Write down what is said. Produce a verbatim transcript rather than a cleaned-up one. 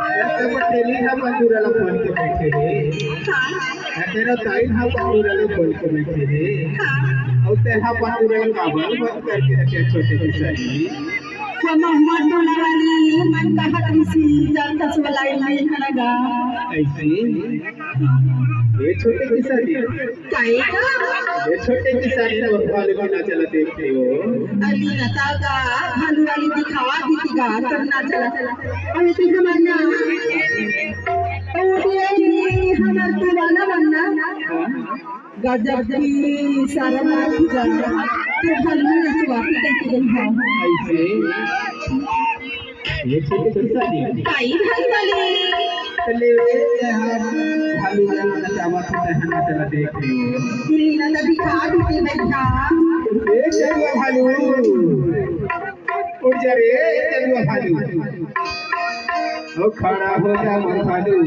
तेरी हा पंदूरा ला खोल के बैठे हे। तेरा ताई हा पंदूरा ला खोल के बैठे हे। अउ तेहा पंदूरा ला काबर बंद करके रखे छोटे किसानी? वो मोहम्मद टोला वाली मन कहत रिसी, जानथस वो line नहीं खड़ा गा। ऐसे? ये छोटे किसानी। काहे गा? ये छोटे किसानी ला भालू बिना चला देखते हो। अली नता गा, भालू वाली दिखा दी थी गा, तब ना चला। अरे ती हमर ना, तो ये हमर दीवाना बनना। गजब की शर्म आती जा। तू भालू नचवा के कैसे गई है? ऐसे? ये छोटे किसानी। काई भाई वाली? चले रे, हम भालू नचावा तो पहना चला देख लियो। दिल्ली ना तो दिखा दी थी भैया। ए, चलवा भालू। उठ जा रे, चलवा भालू। ओ खड़ा हो जा मोर भालू।